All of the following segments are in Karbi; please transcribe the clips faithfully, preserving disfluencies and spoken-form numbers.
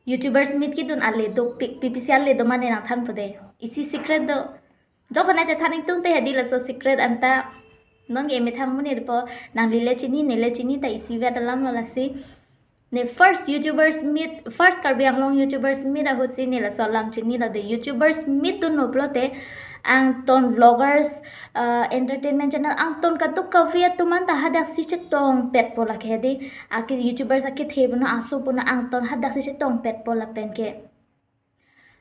YouTubers meet kedun ale dopik, P P C ale do mane nangthanpo de. Isi secret do. Jok hana chethan ingtungte hedi laso secret anta. Nonke emethang amonit po nangli le chini, ne le chini ta isivet alam lo lasi. Ne first YouTubers meet, first Karbi Anglong YouTubers meet ahut si ne laso alam chinilo de. YouTubers meet dunlo pulote angton vloggers, uh, entertainment channel angton kadokave atum anta hadaksi chetongpetpo lake hedi. Aki YouTubers akethe puno aso puno angton hadaksi chetongpetpo lapen ke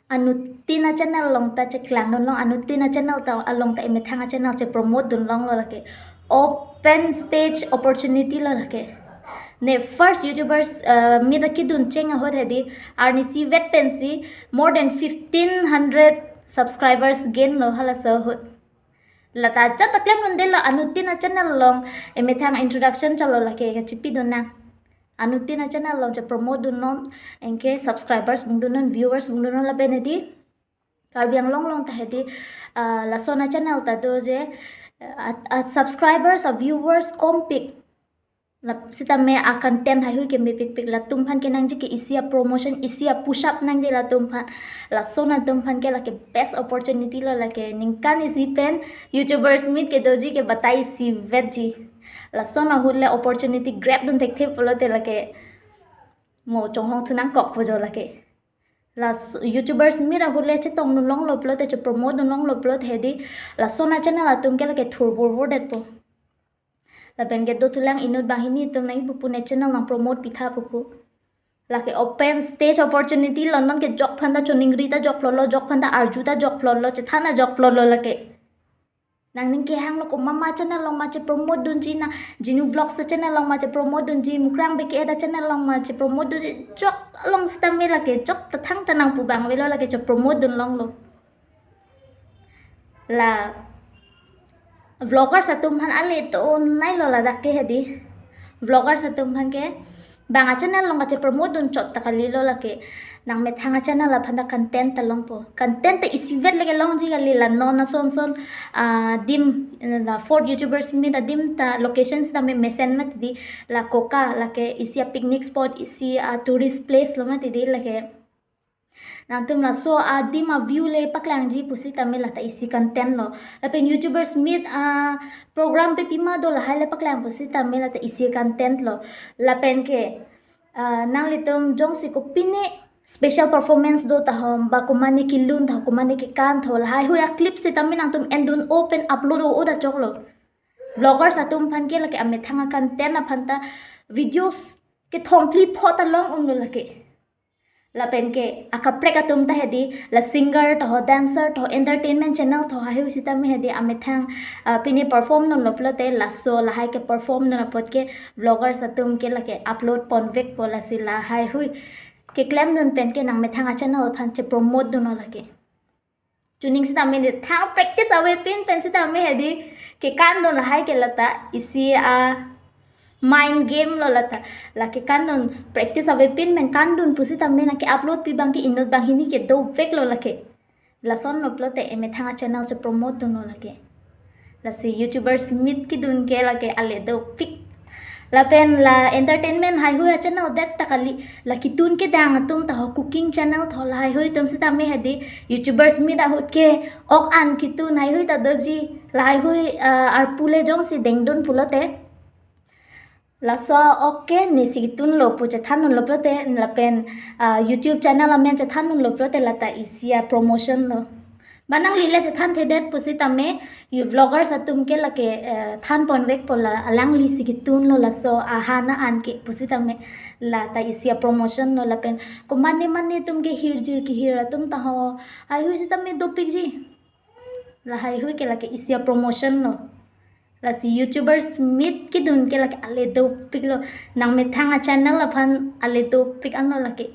anuttin a-channel along ta cheklangdunlong, anuttin a-channel ta along ta emethang a-channel che-promote dunlonglo lake. Open stage opportunity lo lake. Ne first YouTubers, uh, meet akedun cheng ahut hedi arnisi vet pensi more than fifteen hundred subscribers gain lo halaso ahut. Lata jat ta klemdundelo anuttin a-channel along emethang introduction chalo lake kachipidun nang. Anuttin a-channel along che-promote dunnon, anke subscribers bungdunnon, viewers bungdunnon lapen hedi Karbi Anglong along ta hedi, ah, lason a-channel ta do je, ah, a-subscribers, a-viewers kompik. La sitame a-content haihui ke mepikpik latum aphan ke nangji ke isi a-promotion, isi a-push up nangji latum aphan. Lason atum aphan ke lake best opportunity lo lake ningkan isi pen YouTubers meet kedoji ke batai isivetji. Lason ahut le opportunity grab dun thekthe pulote lake mo chonghong thu nangkokpo jo lake. Las YouTubers meet ahut le chetongdunlonglo pulote che-promote dunlonglo pulote hedi lason a-channel atum ke lake thur vorvordetpo. Lapen ke do thulang inut banghini atum nangji pupu ne channel nang-promote pitha pupu. Lake open stage opportunity lo, nonke jok aphanta choningri ta jokplotlo, jok aphanta arju ta jokplotlo, chethan ta jokplotlo lake. Nangning kehanglo komat ma channel along ma che-promote dunji, nang Jinu Vlogs a-channel along ma che-promote dunji, Mukrang B K A a-channel along ma che-promote dunji, jok along sitame lake jok ta thangta nangpu abang avelo lake che-promote dunlonglo. La vloggers atum aphan ale donailo ladak ke hedi. Vloggers atum aphan ke bang a-channel along kache-promote dun chot ta kalilo lake. Nangmethang a-channel aphanta content ta longpo. Content ta isivet lake longji kali, la non ason son, ah, adim, la fourth YouTubers meet adim ta location sitame mesen mati di, la koka lake isi a-picnic spot, isi a-tourist place lo mati di lake. Nangtum laso adim a-view le paklangji pusitame lata isi content lo. Lapen YouTubers meet a-program pe pima do lahai le paklang pusitame lata isi content lo. Lapen ke, ah, nanglitum jongsi kopine special performance do taho, ba komane kelun taho, komane kekan taho, lahaihui a-clip sitame nangtum endun-o pen upload o-o ta choklo. Vloggers atum aphan ke lake amethang a-content aphanta videos kethom phli pho ta long unlo lake. Lapen ke akaprek atum ta hedi, la singer taho, dancer taho, entertainment channel taho, haihui sitame hedi amethang, ah, pine perform dunlo pulote laso lahai ke-perform dun apot ke vloggers atum ke lake upload ponvekpo, lasi lahaihui keklem dun pen ke nangmethang a-channel aphan che-promote dunlo lake. Chuning sitame ne thang practice avepin pen sitame hedi kekan dun lahai ke lata isi a-mind game lo lata. La kekan dun practice avepin pen kan dun pusitame nangke-upload pi abang ke inut banghini ke doveklo lake. Lasonlo pulote emethang a-channel che-promote dunlo lake. Lasi YouTubers meet kedun ke lake ale dopik. Lapen la entertainment haihui a-channel det ta kali, la ketun kedang atum taho, cooking channel taho, lahaihui atum sitame hedi YouTubers meet ahut ke ok an ketun haihui ta doji, lahaihui, ah, arpu le jongsi dengdun pulote. Laso ok ke nesi ketunlo pu chethan dunlo pulote lapen, ah, YouTube channel amen chethan dunlo pulote lata isi a-promotion lo. Ba nangli le chethanthedet pusitame, you vloggers atum ke lake, eh, than ponvekpo, la alangli si ketunlo laso ahan an ke pusitame, lata isi a-promotion lo lapen komane mane atum ke hirjir kehir atum taho, haihui sitame dopikji. Lahaihui ke lake isi a-promotion lo. Lasi YouTubers meet kedun ke lake ale dopik lo. Nangmethang a-channel aphan ale dopik anlo lake.